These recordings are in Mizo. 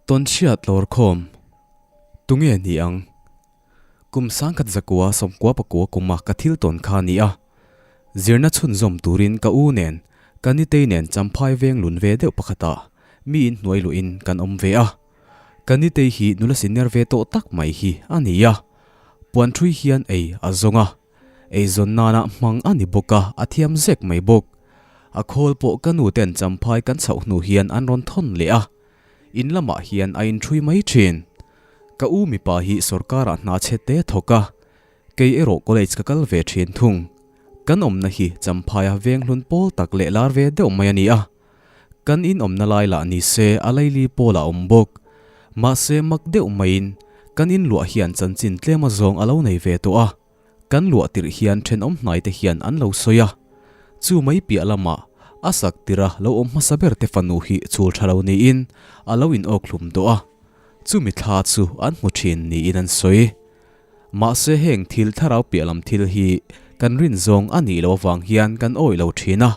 Tawnchhiat lawrkhawm tunge ni ang? Kum 1999 kuma ka thil tawn kha a ni a. Zirna chhunzawm turin ka u nen ka nitei nen champhai veng lun ve deuh pakhatah mi in hnuai luhin kan awm ve a. Ka nitei hi nula senior ve tawh tak mai hi a ni a. Puan thui hian ei a zawng a. Eizawn nana hmang a ni bawk a, a thiam zek mai bawk. A khawl pawh ka nu ten champhai kan chhoh hnu hian an rawn thawn leh a, in lamah hian a inṭhui mai ṭhin. Ka u mipa hi sawrkarah hna chhe te thawk a, kei erawh college ka kal ve ṭhin thung. Kan awmna hi champhaia venghlun pawl tak leh lar ve deuh mai a ni a, kan in awmna lai lah ni se a laili pawl a awm bawk. Mahse mak deuh maiin kan in luah hian chanchin tlem azawng a lo nei ve tawh a. Kan luah tirh hian thenawm hnaite hian an lo sawi a, chu mai piah lamah a sak tirha lo awm hmasa ber te fanu hi chul tha lo niin a lo in awk hlum tawh a, chumi thla chu an hmu thin niin an sawi. Mahse heng thil thlarau piah lam thil hi kan rin zawng a nih loh avang hian kan awih lo thin a,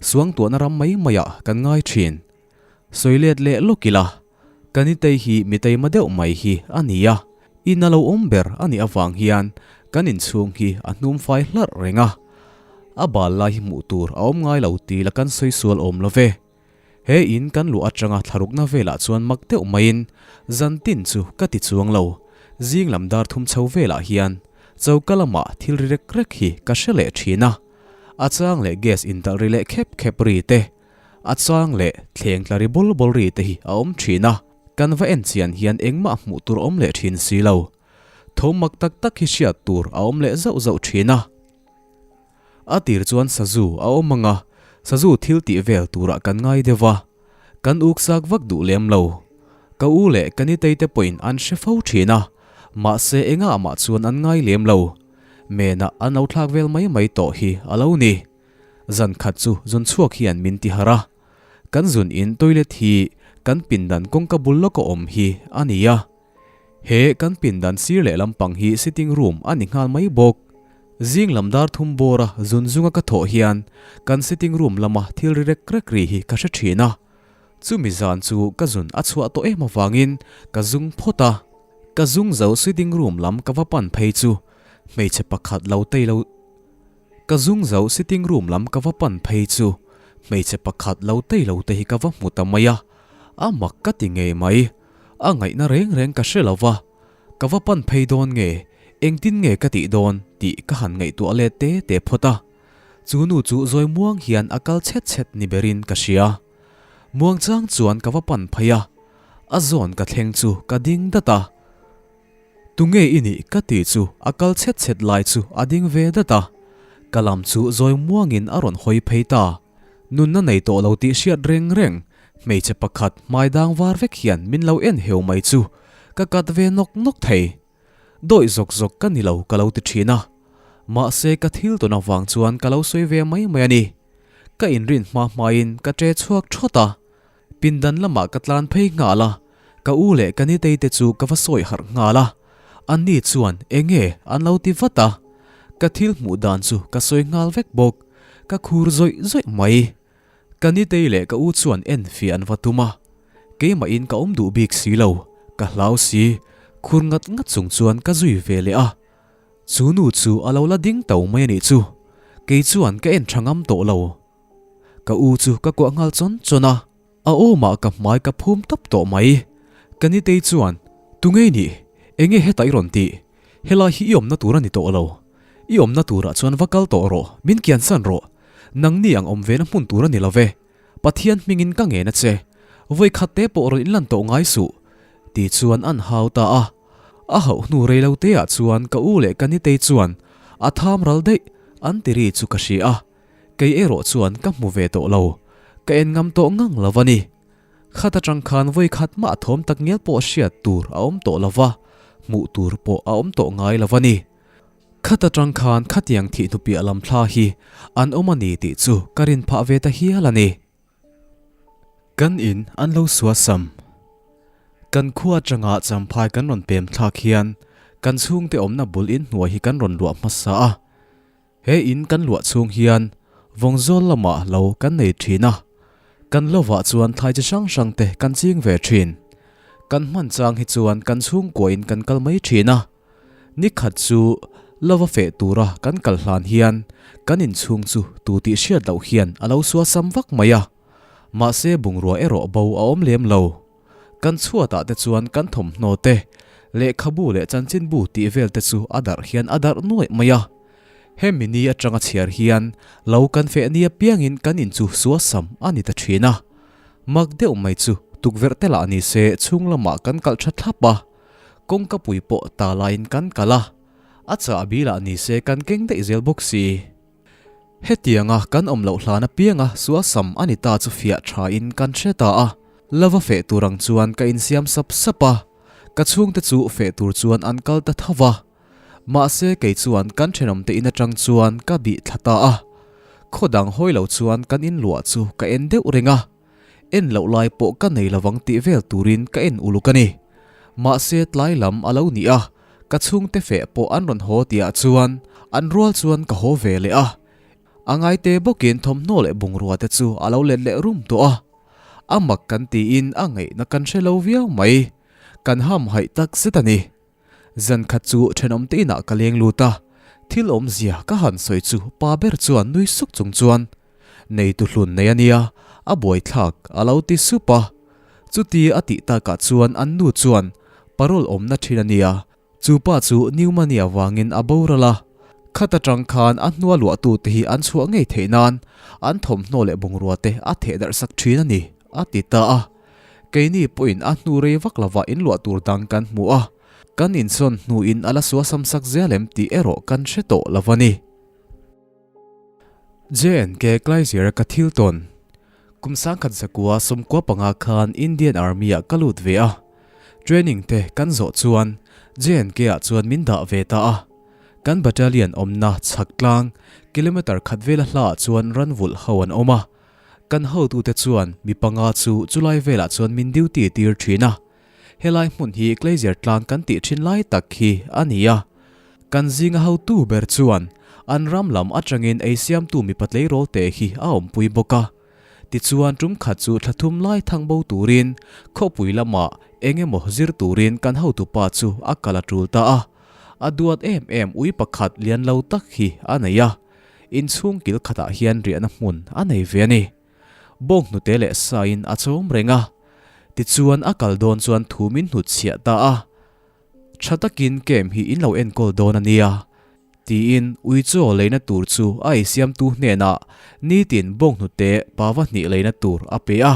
suangtuahna ram mai maiah kan ngai thin. Sawi let leh lawk ila, ka nitei hi mi teima deuh mai hi a ni a, in a lo awm ber a nih avang hian kan inchhung hi a hnum fai hlarh reng a, a bal lai hi hmuh tur a awm ngai lo ti la kan sawi sual awm lo ve. He in kan luh atanga thlarukna velah chuan mak deuh maiin zan tin chu ka ti chuang lo, zing lam dar thum chho velah hian choka lamah thil ri rek rek hi ka hre leh thin a, a chang leh gas intalh ri leh khep khep ri te, A chang leh thleng tla ri bawl bawl ri te hi a awm thin a, kan va en chian hian engmah hmuh tur a awm leh thin si lo. Tho mak tak tak hi hriat tur a awm leh zauh zauh thin a. A tir chuan sazu a awm ang a, sazu thil tih vel turah kan ngai deuh a, kan uk zak vak duh lem lo. Ka u leh ka nitei te pawhin an hre fo thin a, mahse engah mah chuan an ngai lem lo. Menah an lo thlak vel mai mai tawh hi a lo ni. Zan khat chu zun chhuak hian min ti harh a, kan zun in toilet hi kan pindan kawngka bul lawka awm hi a ni a. He kan pindan sir leh lampang hi sitting room a ni nghal mai bawk. Zing lam dar thum bawra zun zunga ka thawh hian kan sitting room lama thil ri rek rek ri hi ka hre thin a. Chumi zan chu ka zun a chhuah tawh em avangin ka zung phawt a. Ka zung zo sitting room lam ka va pan phei chu hmeichhe pakhat lo tei lo Ka zung zo sitting room lam ka va pan phei chu hmeichhe pakhat lo tei lo te hi ka va hmu ta mai a, a mak ka ti ngei mai. A ngaihna reng reng ka hre lo va, ka va pan phei dawn nge, engtin nge ka tih dawn tih ka han ngaihtuah let te te phawt a. Chu nu chu zawi muang hian a kal chhet chhet ni berin ka hria. Muangchang chuan ka va pan phei a, a zawn ka thleng chu ka ding dat a. Tunge i nih ka tih chu a kal chhet chhet lai chu a ding ve dat a, ka lam chu zawi muangin a rawn hawi phei ta. Nunna nei tawh lo tih hriat reng reng, hmeichhe pakhat hmai dang var vek hian min lo en heu mai chu ka kat ve nawk nawk thei. Dawih zawk zawk ka ni lo ka lo ti thin a, mahse ka thil tawn avang chuan ka lo sawi ve mai mai a ni. Ka inrin hma hmain ka che chhuak thawt a, Pindan lamah ka tlan phei nghal a, ka u leh ka nitei te chu ka va sawi harh nghal a, anni chuan enge an lo ti vat a, ka thil hmuh dan chu ka sawi nghal vek bawk, ka khur zawih zawih mai. Ka nitei leh ka u chuan en fiah an va tum a, keimahin ka awm duh bik si lo, ka hlau si, khur ngat ngat chung chuan ka zui ve leh a, chu nu chu a lo la ding to mai a nih chu, kei chuan ka en tha ngam tawh lo. Ka u chu ka kuah nghal chawn chawn a, a awmah ka hmai ka phum tawp tawh mai. Ka nitei chuan, Tungei nih, enge heta i rawn tih? Helai hi i awmna tur a ni tawh lo. I awmna turah chuan va kal tawh rawh, min kiansan rawh. Nangni ang awm vena hmun tur a ni lo ve. Pathian hmingin ka ngen a che. Vawi khat te pawh rawn inlan tawh ngai suh. Ti chuan an hau ta a. A hauh hnu rei lo teah chuan ka u leh ka nitei chuan a tham ral daih an ti ri chu ka hria a. Kei erawh chuan ka hmu ve tawh lo, ka en ngam tawh ngang lo a ni. Khat atang khan vawi khat mah thawm tak ngial pawh hriat tur a awm tawh lo va, hmuh tur pawh a awm tawh ngai lo a ni. Khat atang khan khatiang thih hnupiah lam thla hi an awm a ni tih chu ka rin phah ve ta hial a ni. Kan in an lo sua sam. Kan khua atanga champhai kan rawn pem thlak hian kan chhungte awmna bul in hnuai hi kan rawn luah hmasa a. He in kan luah chhung hian Vawngzawl lamah lo kan nei thin a, kan lovah chuan thlai chi hrang hrang te kan ching ve thin. Kan hman chang hi chuan kan chhungkuain kan kal mai thin a. Ni khat chu lova feh tura kan kal hlan hian kan inchhung chu tu tih hriat loh hian a lo suasam vak mai a. Mahse bungrua erawh bo a awm lem lo. Kan chhuatah te chuan kan thawmhnaw te, lehkhabu leh chanchinbu tih vel te chu a darh hian a darh nuaih mai a. Hemi ni atanga chhiar hian lo kan feh ni apiangin kan in chu suasam a ni ta thin a. Mak deuh mai chu tukverh te lah ni se chhung lamah kan kalh tha thlap a, kawngka pui pawh ta laiin kan kalh a, a chahbi lah ni se kan keng daih zel bawk si. Hetianga kan awm loh hlan apianga suasam a ni ta chu fiah thain kan hre ta a, la va feh tur ang chuan ka insiam sap sap a, ka chhungte chu feh tur chuan an kal ta tho va. Mahse kei chuan kan thenawmte in atang chuan ka bih thla ta a, khaw dang hawi lo chuan kan inluah chu ka en deuh reng a, en loh lai pawh ka nei lovang tih vel turin ka en uluk a ni. Mahse tlai lam a lo ni a, ka chhungte feh pawh an rawn haw tihah chuan an rual chuan ka haw ve leh a, a ngaite bawkin thawmhnaw leh bungrua te chu a lo let leh rum tawh a, a mak kan tiin a ngaihna kan hre lo viau mai, kan hamhaih tak zet a ni. Zan khat chu thenawm te inah ka leng lut a, thil awmzia ka han sawi chu pa ber chuan nui suk chung chuan, Neitu hlun nei a nia, a buaithlak a lo ti sup a. Chuti a tih takah chuan an nu chuan, Parole awmna thin a nia, chu pa chu pneumonia vangin a boral a. Khat atang khan a hnua luahtute hi an chhuah ngei theih nan an thawmhnaw leh bungrua te a theh darh sak thin a ni, a ti ta a. Keini pawhin a hnu rei vak lova inluah tur dang kan hmu a, kan insawn hnuin a la suasam sak zel em tih erawh kan hre tawh lo a ni. JNK Klaiziara ka thil tawn. Kum sangkhat zakua 95 khan Indian Army ah ka lut ve a, training te kan zawh chuan JNK ah chuan min dah ve ta a. Kan battalion awmna chhak tlang kilometer khat vela hla ah chuan ran vulh ho an awm a, Kan hotute chuan mi panga chu chulai velah chuan min duty tir thin a, helai hmun hi Glacier tlang kan tih thin lai tak hi a ni a. Kan zinga hotu ber chuan an ram lam atangin ei siamtu mipa tleirawl te hi a awmpui bawk a. Tichuan tum khat chu thla thum lai thang bo turin khawpui lamah eng emaw zir turin kan hotupa chu a kal a tul ta a. A duat em em ui pakhat lian lo tak hi a nei a. Inchhung kil khatah hian riahna hmun a nei ve a ni. Bawng hnute leh saiin a chawm reng a. Tichuan a kal dawn chuan thu min hnutchhiah ta a. Tha takin camp hi in lo enkawl dawn a nia. Tiin uichaw leina tur chu a eisiamtu hnenah nitin bawng hnute pava hnih leina tur a pe a.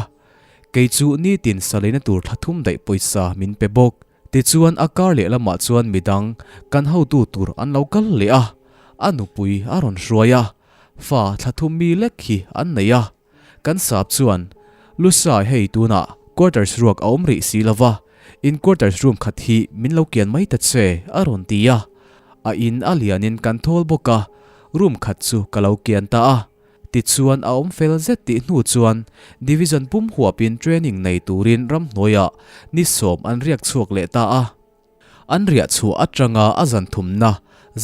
Kei chu nitin sa leina tur thla thum daih pawisa min pe bawk. Tichuan a kar lehlamah chuan midang kan hotu tur an lo kal leh a, a nupui a rawn hruai a, fa thla thum mi lek hi an nei a. Kan sap chuan, Lusai hei tunah quarters ruak a awm rih si lova, in quarters room khat hi min lo kian mai ta che a rawn ti a. A in a lianin kan thawl bawk a, room khat chu ka lo kian ta a. Tichuan a awm fel zet tih hnu chuan Division pum huapin training nei turin ramhnuaiah ni sawm an riak chhuak leh ta a. An riah chhuah atanga a zan thumna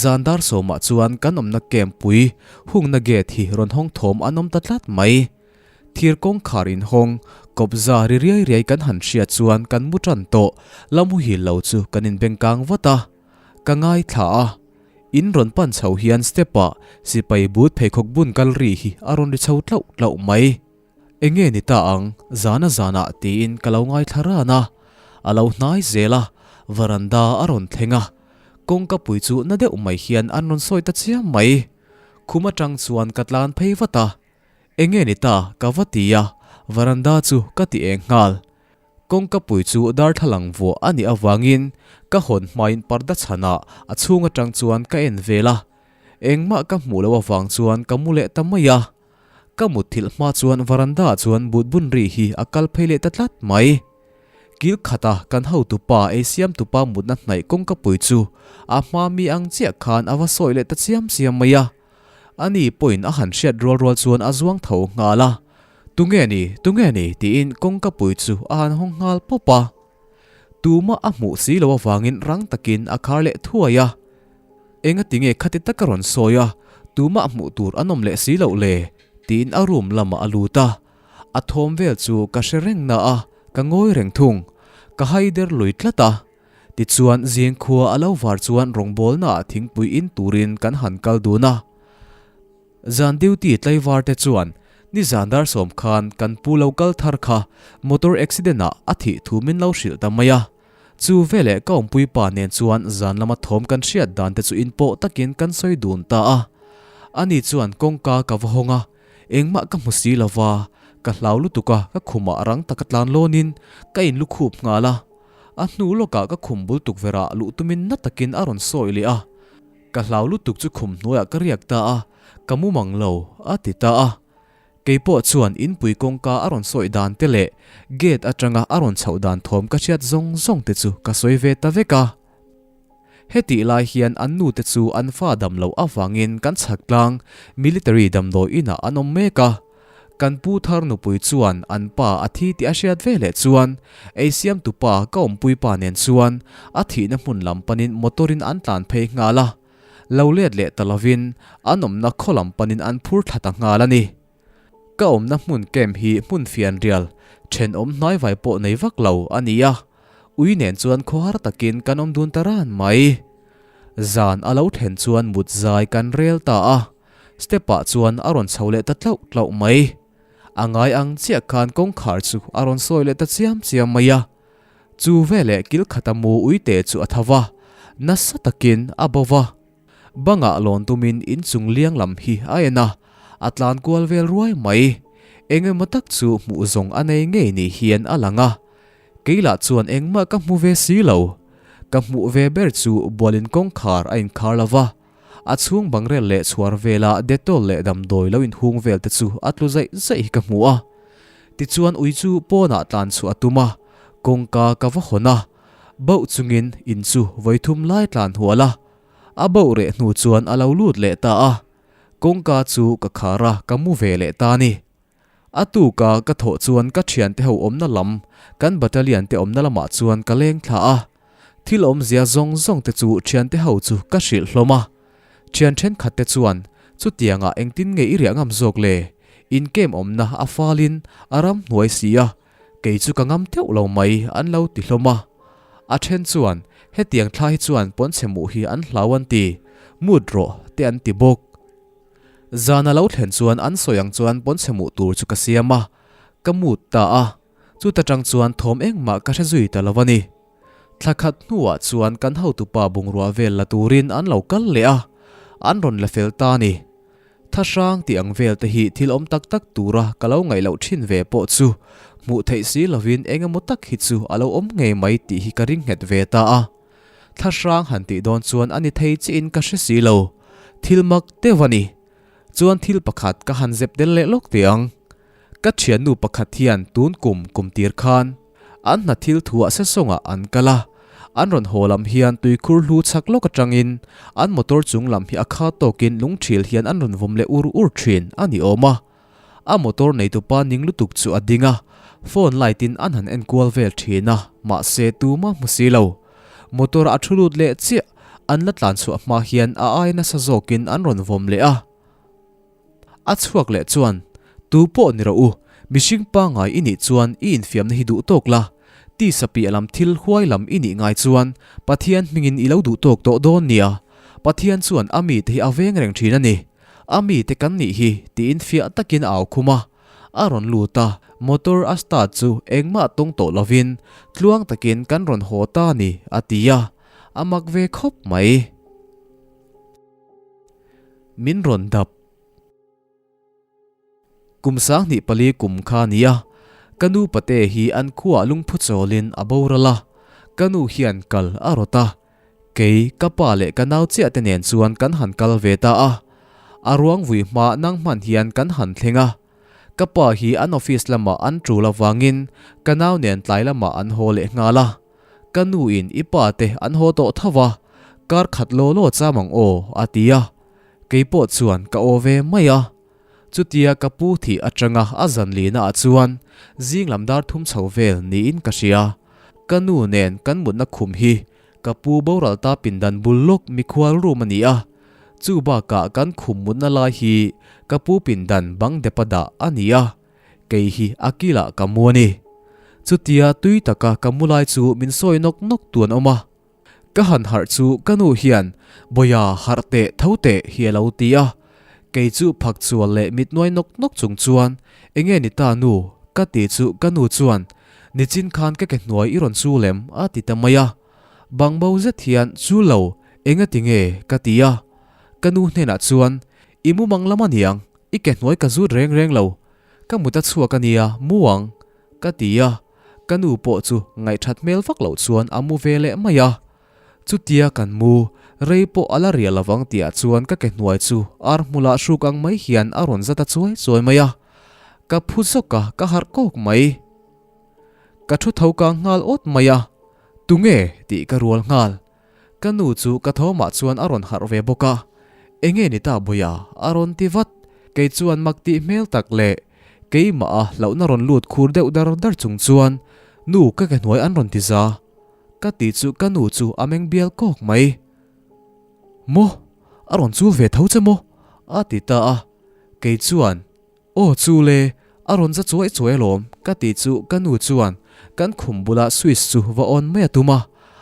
zan dar sawmah chuan kan awmna camp pui hungna gate hi rawn hawng thawm an awm ta tlat mai. Thir kawngkhar inhawng kawpza ri riai riai kan han hriat chuan kan mu tan tawh la muhil lo chu kan inbengkang vat a. Ka ngaithla a. In rawn pan chho hian step ah sipai but pheikhawk bun kal ri hi a rawn ri chho tlauh tlauh mai. Enge ni ta ang, zana zanah tiin ka lo ngaithla ran a, a lo hnai zel a, varanda a rawn thleng a, kawngka pui chu na deuh mai hian an rawn sawi ta chiam mai. Khum atang chuan ka tlan phei vat a, enge ni ta ka va ti a, varanda chu ka ti eng nghal. Kawngka pui chu darthlalang vuah a nih avangin ka hawn hmain parda chhanah a chhung atang chuan ka en vel a, engmah ka hmuh loh avang chuan ka mu leh ta mai a. Ka mutthilh hma chuan varanda ah chuan butbun ri hi a kal phei leh ta tlat mai. Kil khata kan hotupa ei siamtupa mutna hnaih kawngka pui chu a hma mi ang chiah khan a va sawi leh ta chiam chiam mai a. Ani pawhin a han hriat rual rual chuan a zuang tho nghal a, Tunge ni, tunge ni? tiin kawngka pui chu a han hawng nghal pawp a. Tumah a hmuh si lo avangin rang takin a khar leh thuai a. Engati nge khati taka rawn sawi a, tumah hmuh tur an awm leh si loh le? tiin a room lamah a lut a. A thawm vel chu ka hre reng na a, ka ngawi reng thung. Ka haider lui tlat a. Tichuan zingkhua a lo var chuan rawngbawlnaah thingpui in turin kan han kal dun a. Zan duty tlaivar te chuan nizan dar sawm khan kan pu lo kal thar kha motor accident ah a thih thu min lo hrilh ta mai a. Chu veleh ka awmpui pa nen chuan zan lama thawm kan hriat dan te chu inpawh takin kan sawi dun ta a. Ani chuan kawngka ka va hawng a, engmah ka hmu si lo va, ka hlau lutuk a ka khumah rang taka tlan lawnin ka inlukhup nghal a. A hnu lawkah ka khum bul tukverh ah luh tumin na takin a rawn sawi leh a. Ka hlau lutuk chu khum hnuaiah ka riak ta a, ka mu mang lo, a ti ta a. Kei pawh chuan inpui kawngka a rawn sawi dan te leh gate atanga a rawn chhoh dan thawm ka hriat zawng zawng te chu ka sawi ve ta vek a. Hetih lai hian an nu te chu an fa dam loh avangin kan chhak tlang military damdawi inah an awm mek a. Kan pu thar nupui chuan an pa a thi tih a hriat ve leh chuan ei siamtu pa ka awmpui pa nen chuan a thihna hmun lam panin motor in an tlan phei nghal a, lo let leh ta lovin an awmna khaw lam panin an phur thla ta nghal a ni. Ka awmna hmun camp hi hmun fianrial, thenawm hnaivai pawh nei vak lo a ni a, ui nen chuan khawhar takin kan awm dun ta ran mai. Zan a lo thlen chuan mut zai kan rel ta a. Step ah chuan a rawn chho leh ta tlauh tlauh mai. A ngai ang chiah khan kawngkhar chu a rawn sawi leh ta chiam chiam mai a. Chu veleh kil khata mu uite chu a tho va, nasa takin a bo va. Bangah lawn tumin inchung liang lam hi a en a, a tlan kual vel ruai mai. Eng emaw tak chu hmuh zawng a nei ngei ni hian a lang a. Kei lah chuan engmah ka hmu ve si lo. Ka hmuh ve ber chu bualin kawngkhar a inkhar lo va. A chhung bangrel leh chhuar vela Dettol leh damdawi lo inhung vel te chu a tlu zaih zaih hi ka hmu a. Tichuan ui chu pawnah tlan chhuah a tum a, kawngka ka va hawn a. Bauh chungin in chu vawithum lai tlan hual a. A bauh reh hnu chuan a lo lut leh ta a. Kawngka chu ka khar a, ka mu ve leh ta a ni. A tuka ka thawh chuan ka thiante ho awmna lam, kan battalion te awmna lamah chuan ka leng thla a. Thil awmzia zawng zawng te chu thiante ho chu ka hrilh hlawm a. Thian thenkhat te chuan, Chutiangah engtin nge i riah ngam zawk le? In camp awmna a falin a ram hnuai si a, kei chu ka ngam teuh lo mai an lo ti hlawm a. A then chuan, Hetiang thla hi chuan pawnchhe muh hi an hlau an ti, mut rawh te an ti bawk. Zan a lo thlen chuan an sawi ang chuan pawnchhe muh tur chu ka siam a, ka mut ta a, chuta tang chuan thawm engmah ka hre zui ta lo a ni. Thla khat hnuah chuan kan hotupa bungrua vel la turin an lo kal leh a, an rawn la fel ta a ni. Thahrang tih ang vel te hi thil awm tak tak tura ka lo ngaih loh thin ve pawh chu hmuh theih si lovin eng emaw tak hi chu a lo awm ngei mai tih hi ka ring nghet ve ta a. Thlahrang han tih dawn chuan a ni thei chiah in ka hre si lo. Thil mak deuh a ni. Chuan thil pakhat ka han zep del leh lawk teh ang. Ka thiannu pakhat hian tun kum kum tir khan an hna thil thuah sesawngah an kal a, an rawn haw lam hian tuikhur hlu chak lawk atangin an motor chung lam hi a kha tawkin lungthil hian an rawn vawm leh ur ur thin a ni awm a. A motor neitupa ning lutuk chu a ding a, phone light in an han en kual vel thin a, mahse tuma hmu si lo. Motor a thu lut leh chiah, an la tlan chhuah hma hian a ai nasa zawkin an rawn vawm leh a. A chhuak leh chuan, Tu pawh ni rawh u, mihring pangngai i nih chuan i infiamna hi duh tawk la, tisa piah lam thil huai lam i nih ngai chuan Pathian hmingin i lo duh tawk tawh dawn nia, Pathian chuan a mite hi a veng reng thin a ni. A mite kan nih hi tiin fiah takin a au khum a, a rawn lut a, motor a start chu engmah tawng tawh lovin tluang takin kan rawn haw ta a ni a ti a, a mak ve khawp mai. Min rawn dap. Kum 24 kum kha a ni a, ka nu pate hi an khuaah lungphu chawlin a boral a, ka nu hian kal a rawt a, kei, ka pa leh ka nau chiah te nen chuan kan han kal ve ta a, a ruang vui hma nang hman hian kan han thleng a, ka pa hi an office lamah an tul avangin ka nau nen tlai lamah an haw leh nghal a, ka nu in i pa te an haw tawh tho va, kar khat law law cham ang aw a ti a. Kei pawh chuan ka aw ve mai a. Chutia ka pu thih atanga a zan lihna ah chuan zing lam dar thum chho vel niin ka hria. Ka nu nen kan mutna khum hi ka pu boral ta pindan bul lawk mikhual room a ni a. Chu bakah kan khum mutna lai hi ka pu pindan bang depa dah a ni a. Kei hi a kilah ka mu a ni. Chutia tui taka ka mu lai chu min sawi nawk nawk tu an awm a. Ka han harh chu ka nu hian Bawia harh teh tho teh hi a lo ti a. Kei chu phak chual leh mit nuai nawk nawk chung chuan Enge ni ta nu? ka ti chu ka nu chuan Nichin khan ka ke hnuai i rawn chu lem a ti ta mai a. Bangbo zet hian Chu lo, engati nge? ka ti a. Ka nu hnenah chuan I mumang lam a niang, i ke hnuai ka zut reng reng lo. Ka mut a chhuak a nia, mu ang. Ka ti a, ka nu pawh chu ngaihthat hmel vak loh chuan a mu ve leh mai a. Chutia kan mu, rei pawh a la riah lovang tihah chuan ka ke hnuai chu ar hmulah hruk ang mai hian a rawn zat a chuai chuai mai a. Ka phu zawk a, ka harh kawk mai. Ka thu tho kang nghal awt mai a, Tunge? tih ka rual nghal. Ka nu chu ka thawmah chuan a rawn harh ve bawk a, Enge ni ta Buia? a rawn ti vat. Kei chuan mak tih hmel tak leh keimah a hlauhna rawn lut khur deuh dar dar chung chuan Nu ka ke hnuai an rawn ti za. Ka ti chu ka nu chu a meng bial kawk mai. Maw? A rawn chul ve tho che maw? a ti ta a. Kei chuan Aw chu le, a rawn za chuai chuai alawm ka ti chu ka nu chuan kan khum bula switch chu va on mai a tum a,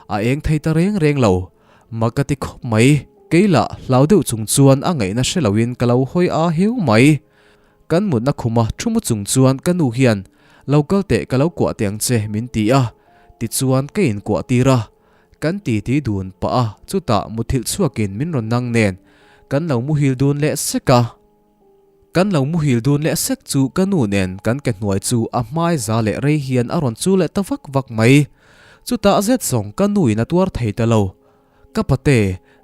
a eng thei ta reng reng lo. Mak ka ti khawp mai, kei lah hlau deuh chung chuan a ngaihna hre loin ka lo hawi a heu mai. Kan mutna khuma thu mu chung chuan ka nu hian lo kal teh ka lo kuah teh ang che min ti a, tichuan ka inkuah tir a, kan titi dun pah a, chutah muthilh chhuakin min rawn nang nen kan lo muhil dun leh sek a. Kan lo muhil dun leh sek chu ka nu nen kan ke hnuai chu a hmai za leh rei hian a rawn chu leh ta vak vak mai. Chutah zet zawng ka nu in a tuar thei ta lo. Ka pate,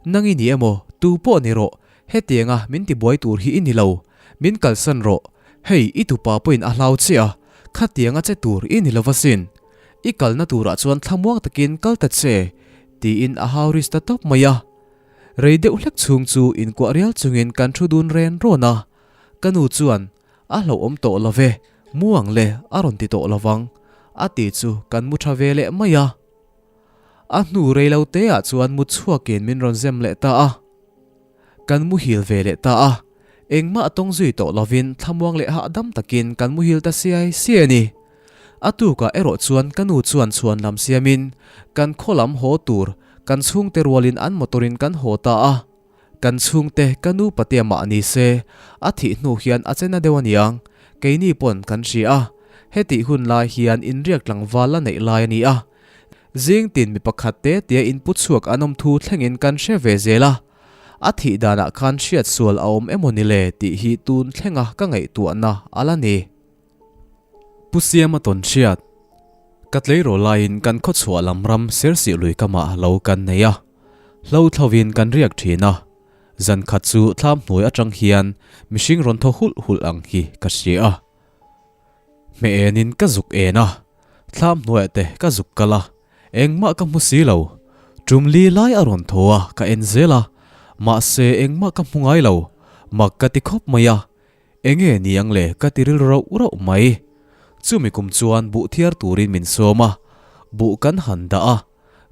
nang i ni emaw, tu pawh ni rawh, hetianga min tibuai tur hi i ni lo. Min kalsan rawh. Hei i tupa pawhin a hlau che a, khatianga che tur i ni lo va sin. I kalna turah chuan thlamuang takin kal ta che, tiin a hau ris ta tawp mai a. Rei deuh hlek chhung chu inkuah rial chungin kan thu dun ren rawn a, ka nu chuan, A hlauhawm tawh lo ve, mu ang le, a rawn ti tawh lo vang, a ti chu kan mu tha ve leh mai a. A hnu rei lo te ah chuan mut chhuakin min rawn zem leh ta a. Kan muhil ve leh ta a, engmah tawng zui tawh lovin thlamuang leh hahdam takin kan muhil ta siai siai a ni. A tukah erawh chuan ka nu chuan chhuan lam siamin kan khaw lam haw tur kan chhungte rualin an motor-in kan haw ta a. Kan chhungte ka nu patea mah ni se, a thih hnu hian a chena deuh aniang, keini pawn kan hria a. Hetih hun lai hian inriak tlangval la neih lai a ni a. Zing tin mi pakhat te tia inpu chhuak an awm thu thlengin kan hre ve zel a. A thih danah khan hriat sual a awm emaw ni le tih hi tun thlenga ka ngaihtuahna a la ni. Pu Siama tawn hriat, Ka tleirawl laiin kan khawchhuah lam ram Sersih lui kamah lo kan nei a, hlo thlovin kan riak thin a, zan khat chu thlam hnuai atang hian mihring rawn thaw hulh hulh ang hi ka hria a. Hmeh enin ka zuk en a, thlam hnuaiah te ka zuk kal a, engmah ka hmu si lo. Tum li lai a rawn thaw a, ka en zel a, mahse engmah ka hmu ngai lo, mak ka ti khawp mai a, Enge ni ang le ka ti ril rauh rauh mai. Chumi kum chuan buh thiar turin min sawm a, buh kan han dah a,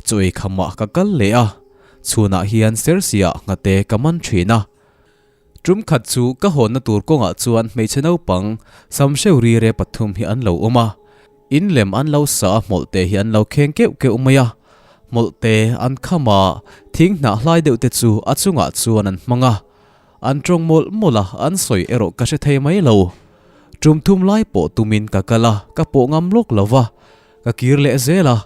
chaw ei khamah ka kal leh a, chhunah hian Sersia nghate ka man thin a. Tum khat chu ka hawnna tur kawngah chuan hmeichhe naupang samhreu rire pathum hi an lo awm a, in lem an lo sa a hmawlhte hi an lo kheng keuh keuh mai a, hmawlhte an kham a, thing hnah hlai deuh te chu a chungah chuan an hmang a. An tawng mawlh mawlh a, an sawi erawh ka hre thei mai lo. Tum thum lai pawh tumin ka kal a, ka pawh ngam lawk lo va, ka kir leh zel a,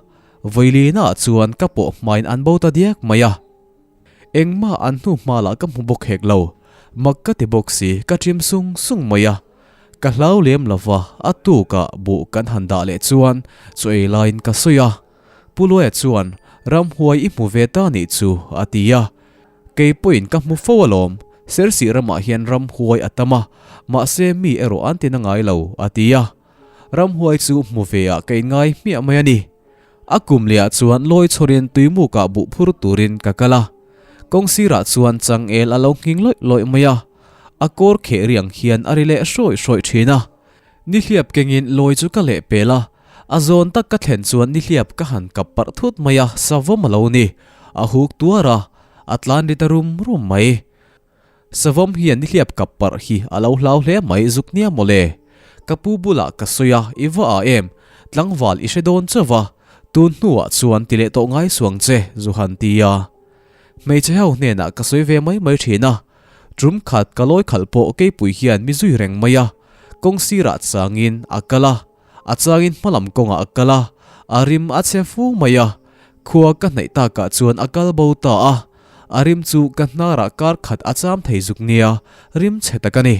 vawilina ah chuan ka pawh hmain an bo ta diak mai a. Engmah an hnu hma lah ka hmu bawk hek lo, mak ka ti bawk si, ka ṭim sung sung mai a. Ka hlau lem lo va, a tukah buh kan han dah leh chuan chaw ei laiin ka sawi a. Pu Luaia chuan, Ramhuai i hmu ve ta nih chu, a ti a. Kei pawhin ka hmu fo alawm, Sersih ramah hian ramhuai a tam a, mahse mi erawh an ti na ngai lo, a ti a. Ramhuai chu hmu ve ah ka inngai hmiah mai a ni. A kum leh ah chuan lawi chhawrin tuimukah buh phur turin ka kal a. Kawng sirah chuan changel a lo nghing lawih lawih mai a, a kawr kheh riang hian a ri leh hrawih hrawih thin a. Nihliap kengin lawi chu ka leh pel a, a zawn tak ka thlen chuan nihliap ka han kap parh thut mai a, savawm a lo ni. A huk tuar a, a tlan ri ta rum rum mai. Savawm hian nihliap kap parh hi a lo hlau hle mai zuk nia mawle. Ka pu bulah ka sawi a, i va ah em? Tlangval i hre dawn chauh va, tun hnuah chuan ti leh tawh ngai suang che, zu han ti a. Hmeichhe ho hnenah ka sawi ve mai mai thin a, tum khat ka lawi khalh pawh keipui hian mi zui reng mai a, kawng sirah changin a kal a, a changin hmalam kawngah a kal a, a rim a chhe fu mai a, khua ka hnaih takah chuan a kal bo ta a, a rim chu ka hnarah kar khat a cham thei zuk nia, rim chhe tak a ni.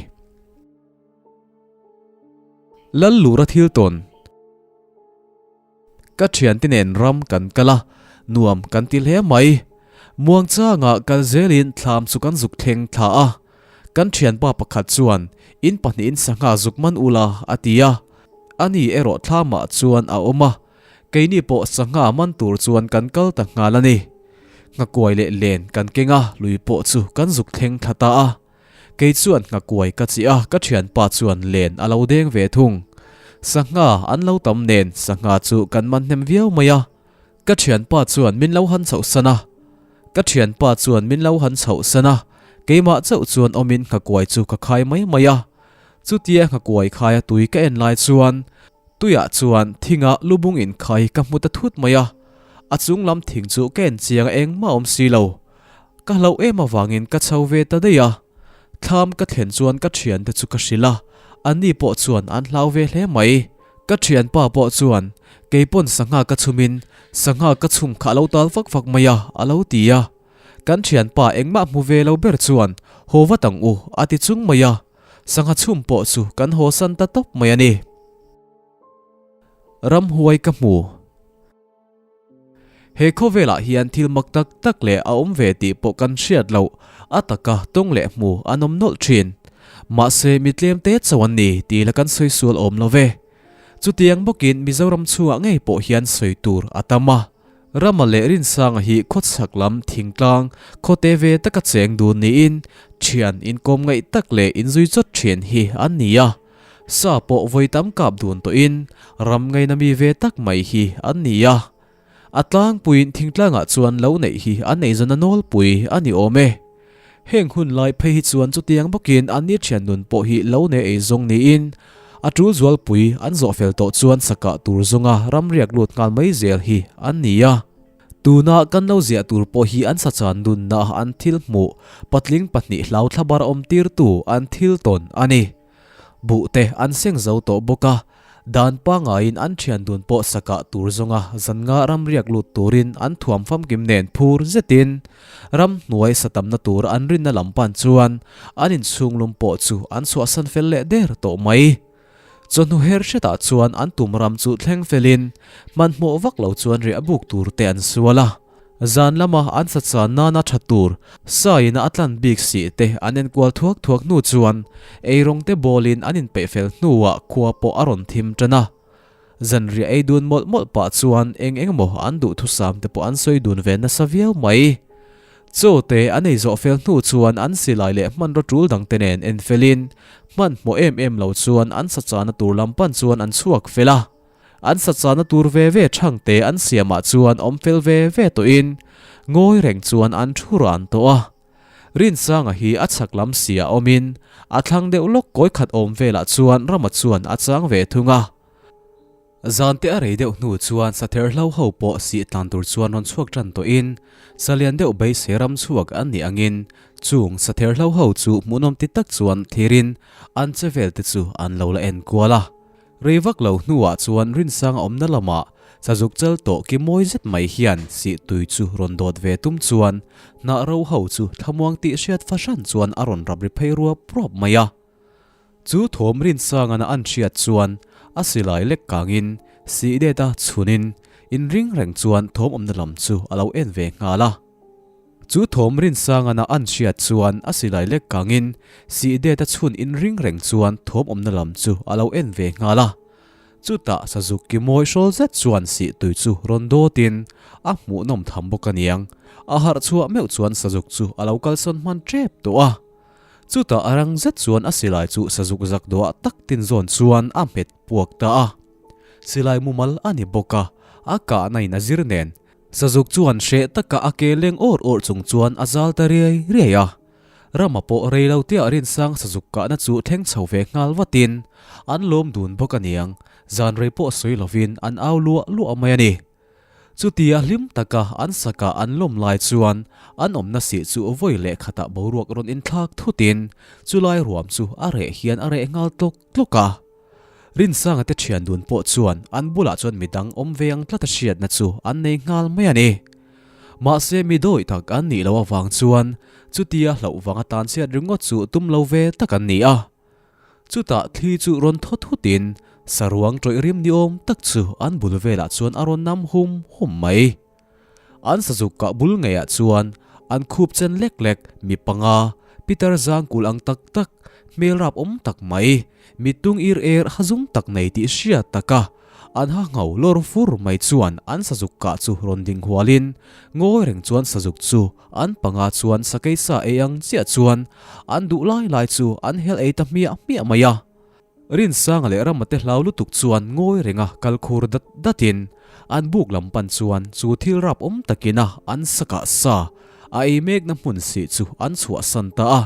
Lallura thil tawn. Ka thiante nen ram kan kal a, nuam kan ti hle mai. Muangchanga kal zelin thlam chu kan zuk thleng thla a. Kan thianpa pakhat chuan, In pahnihin sangha zuk man ula, a ti a. Ani erawh thlamah chuan a awm a. Keini pawh sangha man tur chuan kan kal ta nghal a ni. Nghakuai leh len kan keng a, lui pawh chu kan zuk thleng thla ta a. Kei chuan nghakuai ka chih a, ka thianpa chuan len a lo deng ve thung. Sangha an lo tam nen sangha chu kan man hnem viau mai a. Ka thianpa chuan min lo han chhoh san a. Ka thianpa chuan min lo han chhoh san a, keimah chauh chuan awmin nghakuai chu ka khai mai mai a. Chutia nghakuai khaia tui ka en lai chuan tuiah chuan thinga lubung inkhai ka hmu ta thut mai a. A chung lam thing chu ka en chiang a engmah a awm si lo. Ka hlauh em avangin ka chho ve ta daih a, thlam ka thlen chuan ka thiante chu ka hrilh a, anni pawh chuan an hlau ve hle mai. Ka thianpa pawh chuan, Keipawn sangha ka chhumin sangha ka chhum kha a lo tal vak vak mai a, a lo ti a. Kan thianpa engmah hmu ve lo ber chuan, Haw vat ang u, a ti chung mai a. Sangha chhum pawh chu kan haw san ta tawp mai a ni. Ramhuai ka hmu. He khawvelah hian thil mak tak tak leh a awm ve tih pawh kan hriat loh, a taka tawng leh hmu an awm nawlh thin. Mahse mi tlem te chauh an ni tih la kan sawi sual awm lo ve. Chutiang bawkin Mizoram chhungah ngei pawh hian sawi tur a tam a. Rama leh Rinsanga hi khawchhak lam thingtlang khawte ve taka cheng dun niin thian inkawm ngaih tak leh inzui chawt thin hi an ni a. Sa pawh vawi tam kap dun tawhin ram ngaina mi ve tak mai hi an ni a. A tlangpuiin thingtlangah chuan lo neih hi an eizawn a nawlpui a ni awm e. Heng hun lai phei hi chuan chutiang bawkin an ni thian nun pawh hi lo nei eizawng niin a tul zualpui an zawh fel tawh chuan sakah tur zawnga ramriak lut nghal mai zel hi an ni a. Tuna kan lo ziah tur pawh hi an sachan nunna an thil hmuh patling pahnih hlau thlabar awm tirtu an thil tawn a ni. Buh te an seng zo tawh bawk a, dan pangaiin an thian dun pawh sakah tur zawnga zan nga ramriak lut turin an thuam famkim nen phur zetin ramhnuai satamna tur an rinna lam pan chuan an inchhung lum pawh chu an chhuahsan fel leh der tawh mai. Chawhnu her hretah chuan an tum ram chu thleng felin hmanhmawh vak lo chuan riah buk tur te an sual a. Zan lama an sachan nana tha tur saiin a tlan bik sih te an enkual thuak thuak hnu chuan eirawng te bawlin an inpeih fel hnuah khua pawh a rawn thim tan a. Zanriah ei dun mawlh mawlh pah chuan eng eng emaw an duhthusam te pawh an sawi dun ve nasa viau mai. Chaw te an ei zawh fel hnu chuan an silai leh hmanraw tul dang te nen en felin hmanhmawh em em lo chuan an sachana tur lam pan chuan an chhuak fel a. An sachana tur ve ve chhangte an siamah chuan awm fel ve ve tawhin ngawi reng chuan an thu ran tawh a. Rinsanga hi a chhak lam siah awmin a thlang deuh lawk kawi khat awm velah chuan Rama chuan a chang ve thung a. Zante a rei deuh hnu chuan sather hlo ho pawh sih tlan tur chuan rawn chhuak tan tawhin salian deuh beisei ram chhuak an nih angin chung sather hlo ho chu hmuhnawm ti tak chuan thirin an che vel te chu an lo la en kual a. Rei vak lo hnuah chuan Rinsanga awmna lamah sazuk chal tawh ki mawi zet mai hian sih tui chu rawn dawt ve tum chuan hnah ro ho chu thlamuang tih hriat fahran chuan a rawn rap ri phei ruap ruap mai a. Chu thawm Rinsangan a an hriat chuan a silai lek kangin sih det a chhunin inring reng chuan thawm awmna lam chu a lo en ve nghal a. Chu thawm Rinsangan a an hriat chuan a silai lek kangin sih det a chhun inring reng chuan thawm awmna lam chu a lo en ve nghal a. Chutah sazuk ki mawi hrawl zet chuan sih tui chu rawn dawtin a hmuhnawm tham bawk aniang. A harh chhuah meuh chuan sazuk chu a lo kalsawn hman tep tawh a. Chutah a rang zet chuan a silai chu sazuk zak dawhah tak tin zawn chuan a hmet puak ta a. Silai mumal a ni bawk a, a kahna in a zir nen Sazuk chuan hreh taka a ke leng awr awr chung chuan a zal ta riai riai a. Rama pawh rei lo tia Rinsang sazuk kahna chu thleng chho ve nghal vatin an lawm dun bawk aniang. zan rei pawh sawi lovin an au luah luah mai a ni. Chutia hlim taka an sakah an lawm lai chuan an awmna sih chu vawi leh khatah boruak rawn inthlak thutin chulai ruam chu a reh hian a reh nghal tlawk tlawk a. Rinsanga te thian dun pawh chuan an bulah chuan midang awm ve ang tlata hriatna chu an nei nghal mai a ni. Mahse mi dawih tak an nih loh avang chuan chutia hlauh vang atan chhiat ringawt chu tum lo ve tak an ni a. Chutah thli chu rawn thaw thutin saruang tawih rim ni awm tak chu an bul velah chuan a rawn nam hum hum mai. An sazuk kah bul ngeiah chuan an khup chen lek lek mi panga Peter Zangkul ang tak tak, hmel rap awm tak mai, mittung ir er ha zum tak nei tih hriat taka an ha ngho lawr fur mai chuan an sazuk kah chu rawn ding hualin ngawi reng chuan sazuk chu an panga chuan sakei sa ei ang chiah chuan an duh lai lai chu an hel ei ta hmiah hmiah mai a. Rinsanga leh Ramate hlau lutuk chuan ngawi renga kal khur dat datin an buk lam pan chuan chu thil rap awm takin a an sakah sa a ei mekna hmun sih chu an chhuahsan ta a.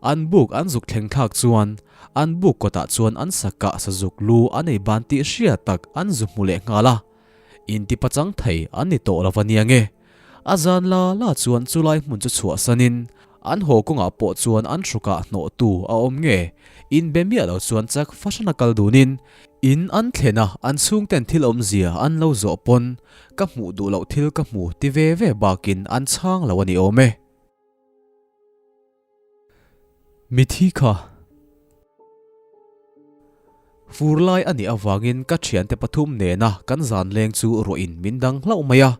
An buk an zuk thleng thlak chuan an buk kawtah chuan an sakah sazuk lu an ei ban tih hria tak an zu hmu leh nghal a. Intipachang thei an ni tawh lo va nia nge. A zan la la chuan chulai hmun chu chhuahsanin an haw kawngah pawh chuan an hrukah hnawhtu a awm nge inbe miah lo chuan chak fahran a kal dunin in an thlen a, an chhungten thil awmzia an lo zawh pawn ka hmuh duh loh thil ka hmu ti ve ve bakin an chhang lo a ni awm e. Mithi kha fur lai a nih avangin ka thiante pathum nena kan zan leng chu ruahin min dang hlauh mai a.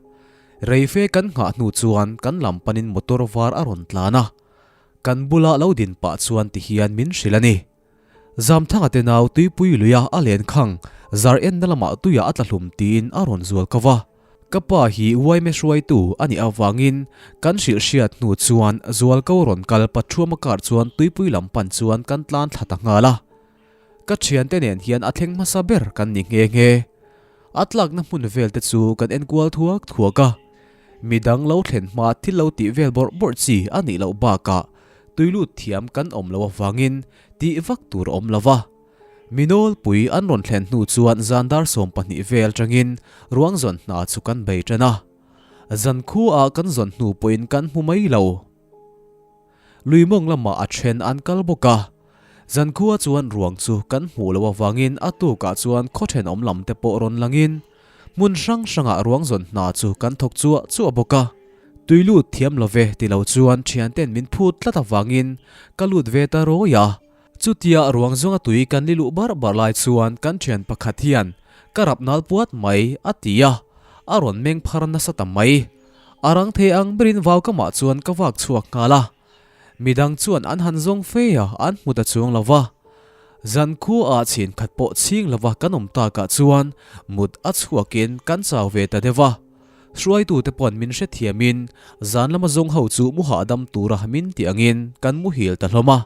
Reife kan nghah hnu chuan kan lam panin motor var a rawn tlan a, kan bula lo din pah chuan tihian min hrilh a ni. Zamthanga te nau tuipui luia a len khang zar enna lamah tuiah a tla hlum tiin a rawn zual kau va. Ka pa hi uaime hruaitu a nih avangin kan hrilh hriat hnu chuan zualko rawn kal Pathuama kar chuan tuipui lam pan chuan kan tlan thla ta nghal a. Ka thiante nen hian a thleng hmasa ber kan ni nghe nghe. A tlakna hmun vel te chu kan enkual thuak thuak a. Midang lo thlen hma thil lo tih vel bawrh bawrh chi a nih loh bakah tuilut thiam kan awm loh avangin tih vak tur a awm lo va. Mi nawlpui an rawn thlen hnu chuan zan dar 12 vel tangin ruang zawn hna chu kan bei tan a. Zan khuaah kan zawn hnu pawhin kan hmu mai lo. Lui mawng lamah a then an kal bawk a. Zan khua chuan ruang chu kan hmuh loh avangin a tukah chuan khaw thenawm lam te pawh rawn langin hmun hrang hrangah ruang zawn hna chu kan thawk chuah chuah bawk a. Tui lut thiam lo ve ti lo chuan thianten min phut tlat avangin ka lut ve ta rawi a. Chutia ruang zawnga tui kan li luh bar bar lai chuan kan thian pakhat hian ka rap nal puat mai a ti a, a rawn meng phar nasa ta mai. A rang thei ang berin vau kamah chuan ka vak chhuak nghal a. Midang chuan an han zawng fe a, an hmu ta chuang lo va. Zan khuaah chhin khat pawh chhing lova kan awm takah chuan mut a chhuakin kan chau ve ta deuh a. Hruaitute pawn min hrethiamin zan lama zawng ho chu mu hahdam tura min tih angin kan muhil ta hlawm a.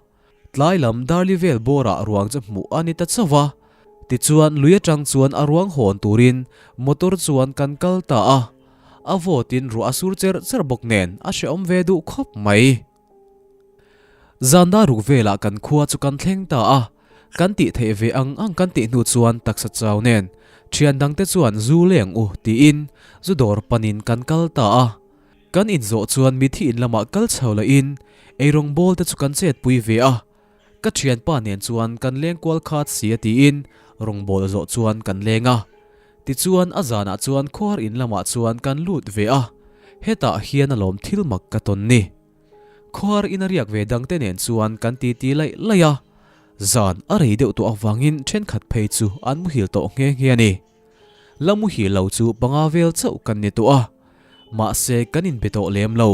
Tlai lam darli vel bawrah ruang chu hmuh a ni ta chauh a. Tichuan lui atang chuan a ruang hawn turin motor chuan kan kal ta a. A vawtin ruah a sur cher cher bawk nen a hrehawm ve duh khawp mai. Zan dar ruk velah kan khua chu kan thleng ta a, kan tih theih ve ang ang kan tih hnu chuan taksa chau nen thian dangte chuan zu leng u tiin zu dawr panin kan kal ta a. Kan inzawh chuan mithi in lamah kal chho lahin eirawng bawl te chu kan chetpui ve a, ka thianpa nen chuan kan leng kual khat si a tiin rawngbawl zawh chuan kan leng a. Tichuan a zanah chuan khuar in lamah chuan kan lut ve a, hetah hian alawm thil mak ka tawn ni. Khuar in a riak ve dangte nen chuan kan titi laih laih a, zan a rei deuh tawh avangin thenkhat phei chu an muhil tawh nghe nghe a ni. La muhil lo chu panga vel chauh kan ni tawh a, mahse kan inbe tawh lem lo.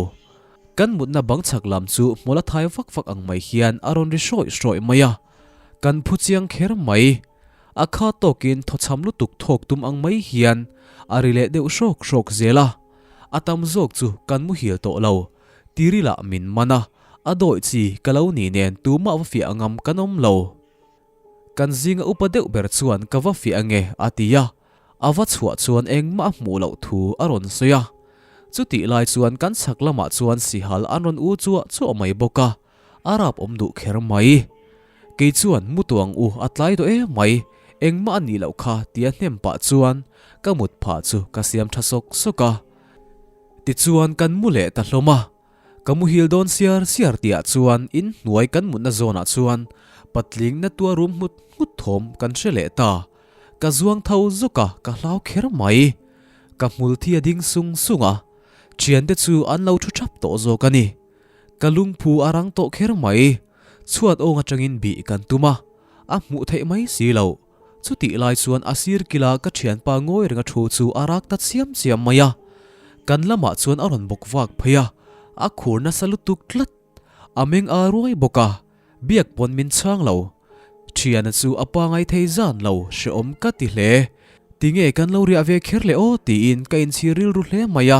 Kan mutna bang chhak lam chu hmawla thai vak vak ang mai hian a rawn ri hrawih hrawih mai a, kan phu chiang kher mai. A kha tawkin thawchham lutuk thawk tum ang mai hian a ri leh deuh hrawk hrawk zel a, a tam zawk chu kan muhil tawh lo. Tirilah min man a, a dawih chi ka lo ni nen tumah va fiah ngam kan awm lo. Kan zinga upa deuh ber chuan ka va fiah ange a ti a, a va chhuah chuan engmah a hmuh loh thu a rawn sawi a. Chutih lai chuan kan chhak lamah chuan sihal an rawn u chuah chuah mai bawk a, a rap awm duh kher mai. Kei chuan mu tuang u a tlai tawh em mai, Engmah a nih loh kha tia hnem pah chuan ka mut phah chu ka siam tha sawk sawk a. Tichuan kan mu leh ta hlawm a. Ka muhil dawn siar siar tihah chuan in hnuai kan mutna zawnah chuan patling na tua rum nghut nghut thawm kan hre leh ta. Ka zuang tho zawk a, ka hlau kher mai. Ka hmul thi a ding sung sung a, thiante chu an lo thu thap tawh zawk a ni. Ka lungphu a rang tawh kher mai. Chhuat awng atangin bih kan tum a, a hmuh theih mai si lo. Chutih lai chuan a sir kila ka thianpa ngawi renga thu chu a rak ta chiam chiam mai a. Kan lamah chuan a rawn bawk vak phei a, a khur nasa lutuk tlat. A meng a ruai bawk a, biak pawn min chhang lo. Thiana chu a pangai thei zan lo, hrehawm ka ti hle. Tinge kan lo riah ve kher le aw tiin ka inchhir rilru hle mai a.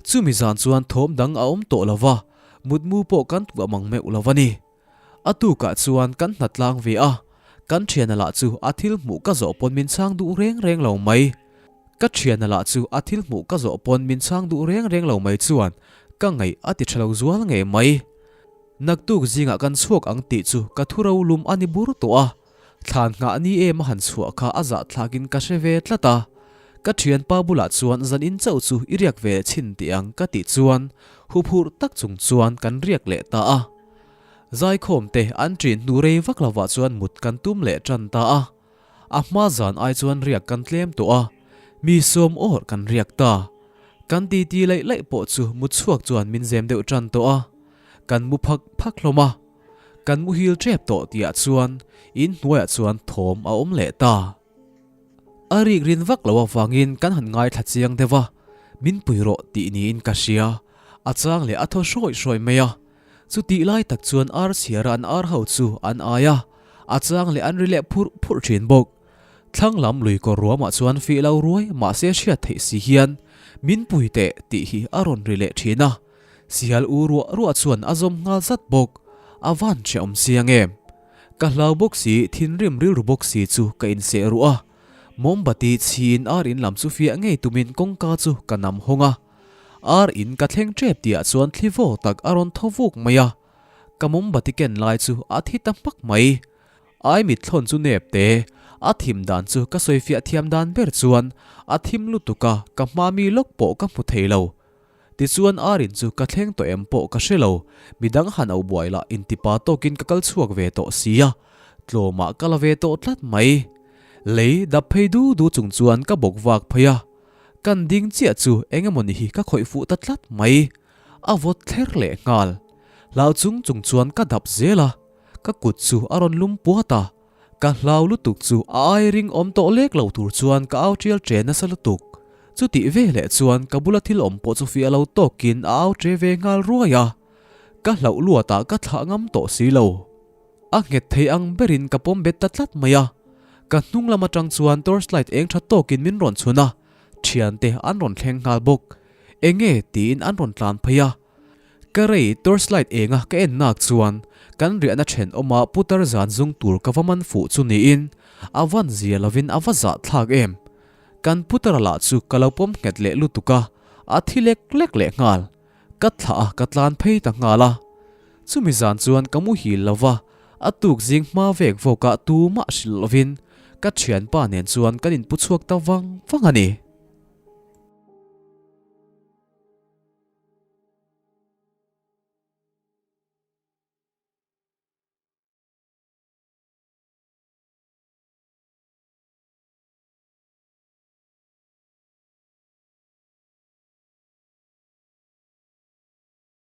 Chumi zan chuan thawm dang a awm tawh lo va, mutmu pawh kan tuah mang meuh lo a ni. A tukah chuan kan hna tlang ve a, kan thiana lah chu a thil hmuh ka zawh pawn min chhang duh reng reng lo mai. Ka thiana lah chu a thil hmuh ka zawh pawn min chhang duh reng reng lo mai chuan ka ngaih a ti tha lo zual ngei mai. Naktuk zingah kan chhuak ang tih chu ka thu ro lum a ni bur tawh a, Thlan nghah ni em a han chhuah kha a zahthlakin ka hre ve tlat a, ka thianpa bulah chuan zan in chauh chu i riak ve chhin tih ang ka tih chuan huphurh tak chung chuan kan riak leh ta a. Zaikhawm te an ṭin hnu rei vak lovah chuan mut kan tum leh ṭan ta a. A hma zan ai chuan riak kan tlem tawh a, mi sawm awrh kan riak ta. Kan titi laih laih pawh chu mut chhuak chuan min zem deuh ṭan tawh a, kan mu phak phak hlawm a. Kan muhil ṭep tawh tihah chuan in hnuaiah chuan thawm a awm leh ta. A rik rin vak loh avangin kan han ngaithla chiang deuh a, min pui rawh tih niin ka hria. A chang leh a thaw hrawi hrawi mai a. Chutih lai tak chuan ar chhiara an ar ho chu an ai a, a chang leh an ri leh phurh phurh ṭhin bawk. Thlang lam lui kawr ruamah chuan fih lo ruai mahse hriat theih si hian min pui teh tih hi a rawn ri leh ṭhin a. Sial u ruah ruah chuan a zawm nghal zat bawk. A van hrehawm chiang em? Ka hlau bawk si, thinrim rilru bawk si chu ka inseh ruh a. Mombati chhiin ar in lam chu fiah ngei tumin kawngka chu ka nam hawng a. Ar in ka thleng tep tihah chuan thli vaw tak a rawn thaw vuk mai a. Ka mombati ken lai chu a thi ta hmak mai. Ai mitthlawn chu nep te, a thim dan chu ka sawifiah thiam dan ber chuan a thim lutuk a, ka hma mi lawk pawh ka hmu thei lo. Tichuan Arin chu ka thleng tawh em pawh ka hre lo, midang han au buai lah intipa tawkin ka kal chhuak ve tawh sia, tlawmah ka la ve tawh tlat mai. Lei dap phei du du chung chuan ka bawk vak phei a, kan ding chiah chu eng emaw ni hi ka khawih fuh ta tlat mai, a vawt thler leh nghal. Hlau chung chung chuan ka dap zel a, ka kut chu a rawn lum puat a, Ka hlau lutuk chu a ai ring awm tawh lek lo tur chuan ka au tial tre nasa lutuk. Chutih ve leh chuan ka bula thil awm pawh chu fiah lo tawkin a au tre ve nghal ruai a. Ka hlauh luatah ka thlah ngam tawh si lo. A nghet thei ang berin ka pawm bet ta tlat mai a. Ka hnung lam atang chuan torchlight eng tha tawkin min rawn chhun a, thiante an rawn thleng nghal bawk. Enge tiin an rawn tlan phei a. Ka rei torchlight enga ka en nak chuan kan riahna thenawma putar zan zung tur ka va man fuh chu niin a van zia lovin a va zah thlak em. Kan putara lah chu ka lo pawm nghet leh lutuk a, a thi lek lek leh nghal. Ka thlah a ka tlan phei ta nghal a. Chumi zan chuan ka muhil lo va, a tuk zing hma vek vawkah tumah hrilh lovin ka thianpa nen chuan kan inpu chhuak ta vang vang a ni.